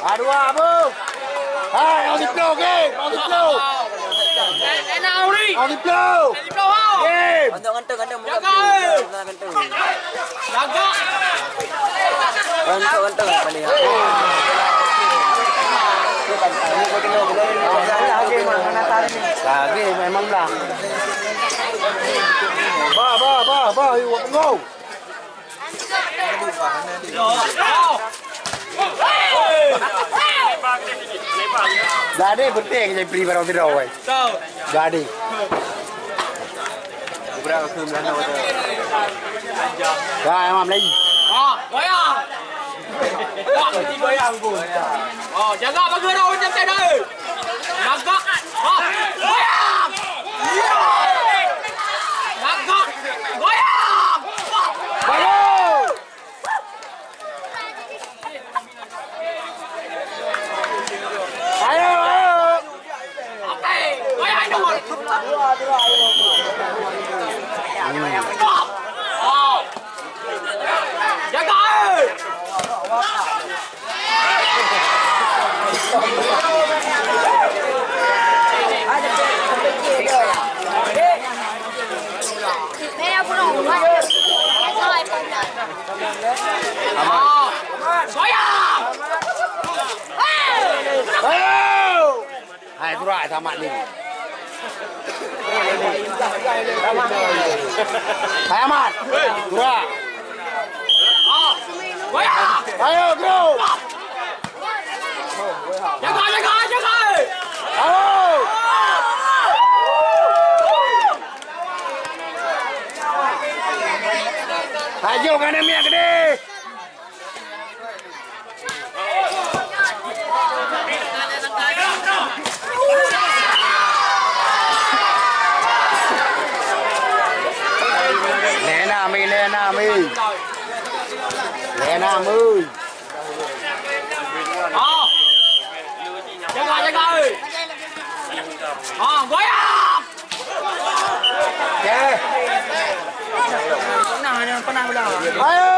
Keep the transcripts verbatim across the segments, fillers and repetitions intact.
Adua, Abu. Hai, Abu Diplo, game. Abu Diplo. Abu Diplo. Game. Jaga, eh. Jaga. Lagi memang dah. Bah, bah, bah, bah, you want to go? Jadi penting jadi beri barang tidak, weh. Jadi. Dah, emang lagi. Ah, goyang. Wah, mesti goyang pun. Oh, jaga bagi orang macam saya dah. Jaga. Ah, goyang. Ya. Jaga. Goyang. Baru. Ayo, ayo. Jaga, eh. Hai, surat sama ni. Hai, Ahmad. Surat. Ayo, bro. Jaga, jaga, jaga. Ayo. Ayo, kanan miak gede. Lena mi, Lena mi. Lena mi. Ah. Jaga, jaga, eh. Ah, goyang. Okey. Pernah, pernah ulang. Ayo.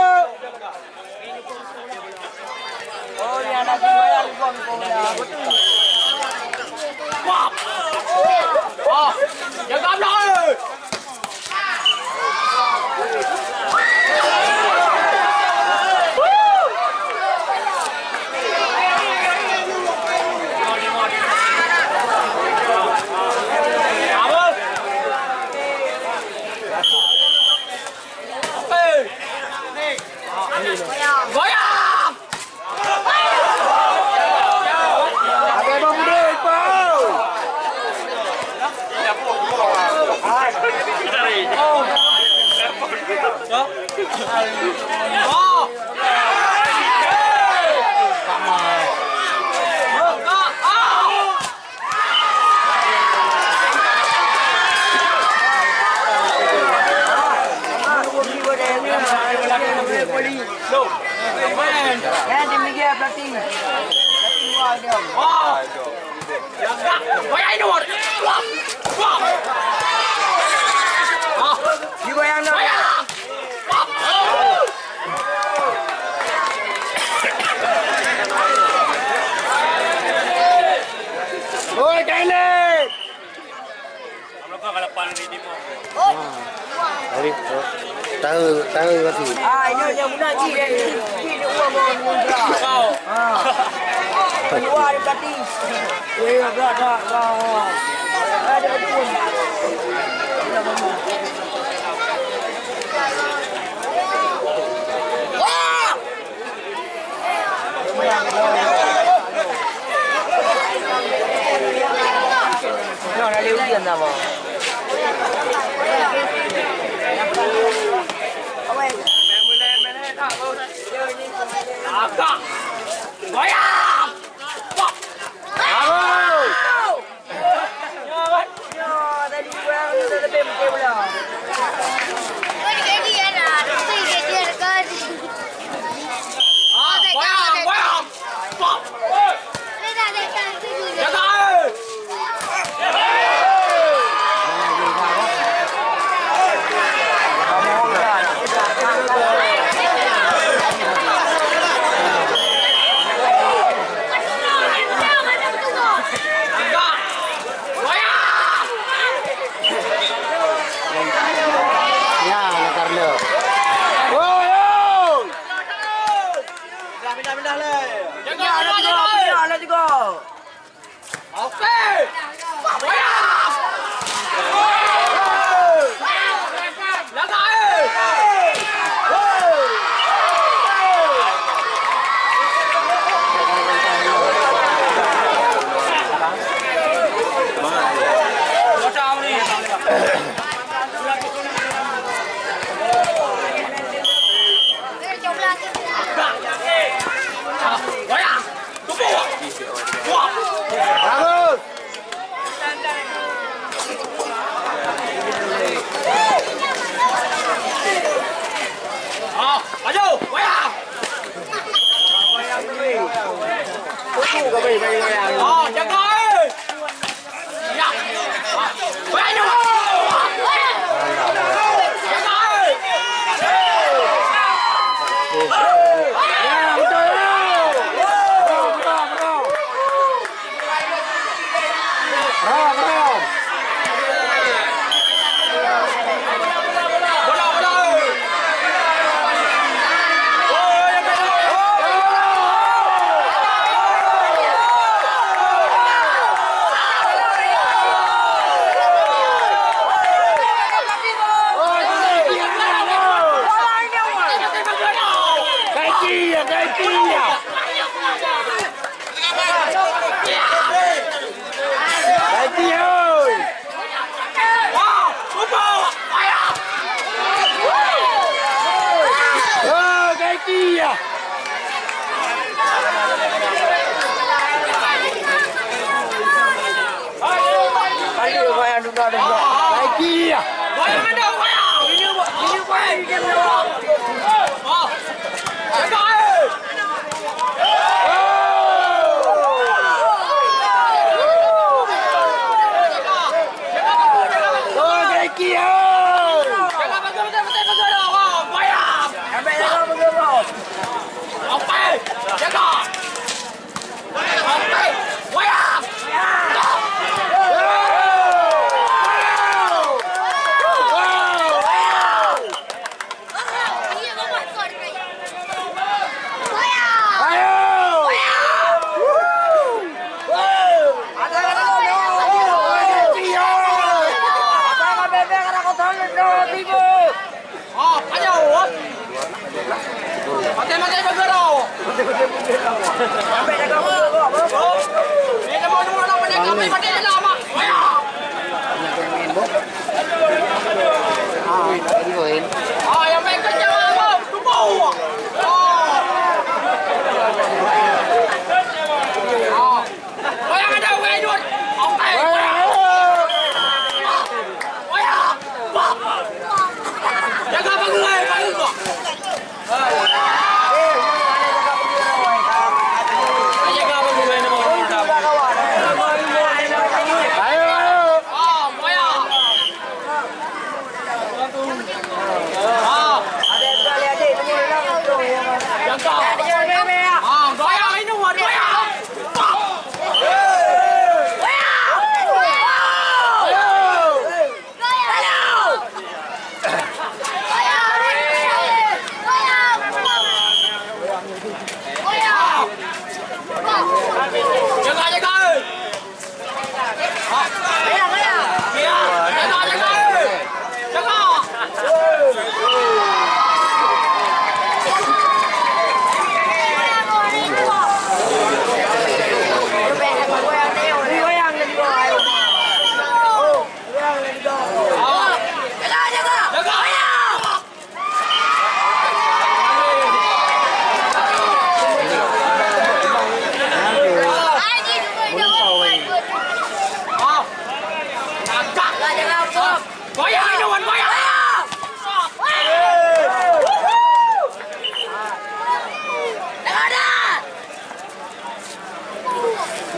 Oh, ni anak jiwa yang gong, gong, ya. Betul. Wah. Wah. Jaga belah, eh. Apa? Goyang! Abang Muda, Ipoh! Oh! Oi, Kailet! Jadi, tahu, tahu lagi. Ah, ini yang muna ji dan ji ni uang mau mundra. Ah. Keluar dari tadi. Eh, agak dah, dah. Ada dua. Pindah-pindah lé. Jaga, jaga, jaga. Pindah, pindah juga. Oke. Goyang. Jaga, eh. Ah, maju, goyang. Ah, jaga, eh.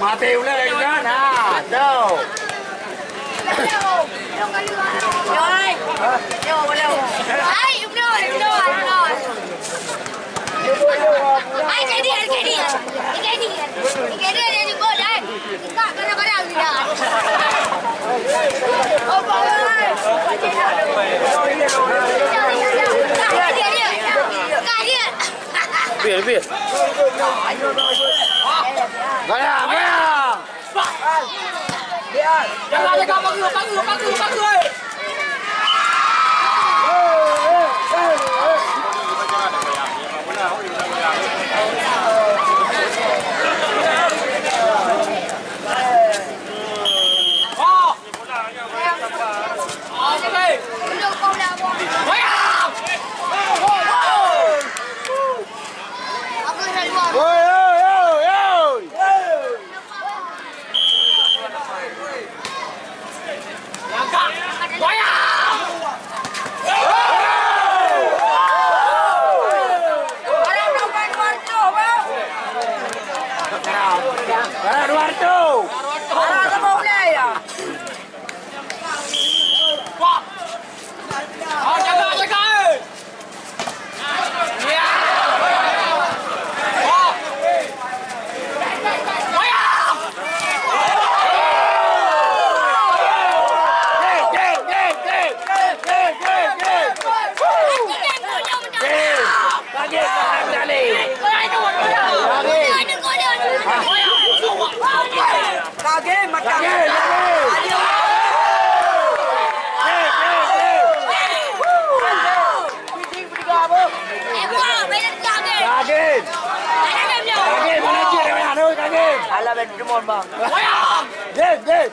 Maté ulat lagi kan? Ha, tu. Lebih, lebih. Goyang, goyang. Jaga, jaga, pageue, pageue, pageue, pageue, eh. Oi, oi, oi, oi. Dua ratus. Kagem, macam. Kagem, kagem. Kagem. Kagem, mana cik dah, dah, kagem. Alah, ben, come on, bang. Game, game.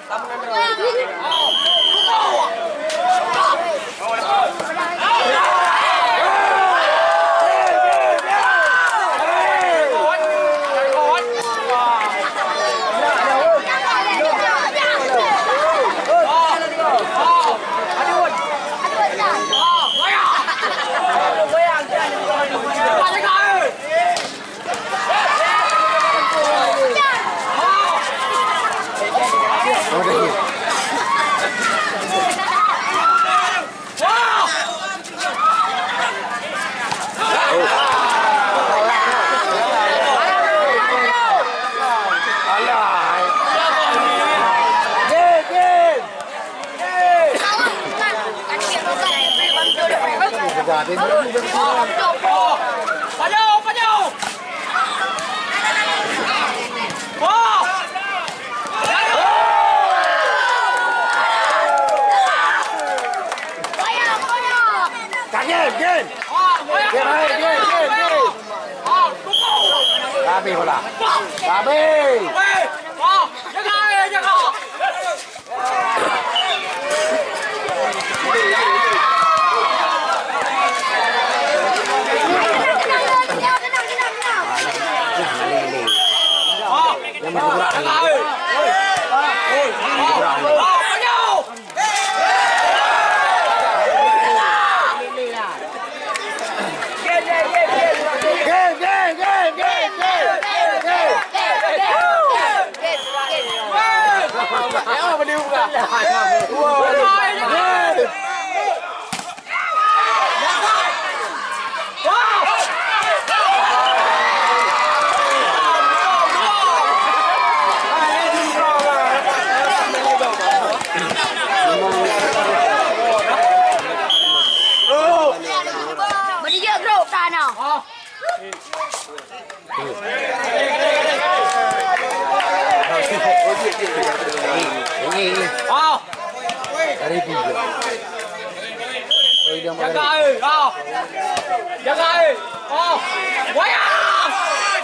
Game, game. Game, game, game, game. Habis bola. Habis. Meunijak grup ka na. Dari tiga. Jaga, eh, ah. Jaga, eh. Oh. Wayang!